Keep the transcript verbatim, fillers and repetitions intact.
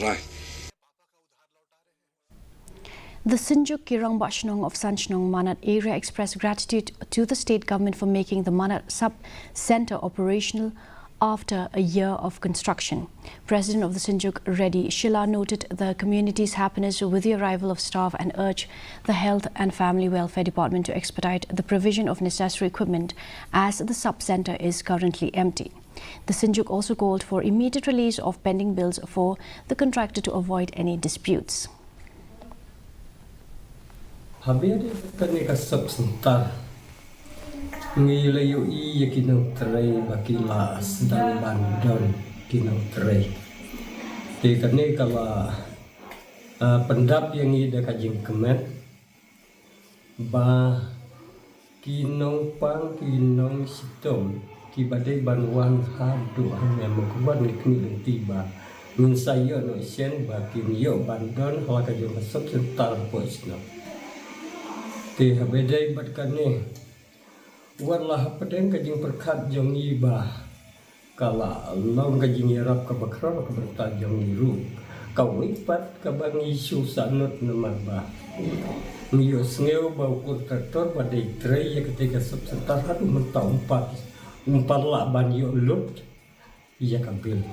Right. The Synjuk Ki Rangbah Shnong of Sanshnong Manad area expressed gratitude to the state government for making the Manad sub-centre operational after a year of construction. President of the Synjuk, Reddy Shylla, noted the community's happiness with the arrival of staff and urged the Health and Family Welfare Department to expedite the provision of necessary equipment, as the sub-centre is currently empty. The Synjuk also called for immediate release of pending bills for the contractor to avoid any disputes. Habia de kane ka sub-centre, ngi la ïohi ïa ki nongtrei ba ki la sdang ban don ki nongtrei. Te kane ka la, ah, pyndap ïa ngi da ka jingkmen ba ki nongpang, ki nongshitom, ki ba dei ban wan haduh hangne, ma ka wan ngi khmih lynti ba ngin sa ïoh noh shen ba kin ïoh ban don ha la ka jong ka sub-centre hapoh shnong. Te haba dei bad kane, wat la hapdeng ka jingpyrkhat jong ngi ba ka la long ka jingïarap kaba khraw ka bynta jong ngi ruh. Kawei pat kaba ngi shu sahnud namar ba ngi ïohsngew ba u contractor ba dei trei ïa kata ka sub-centre haduh mynta um pat, um pat lah ban ïoh lut ïa ka bill.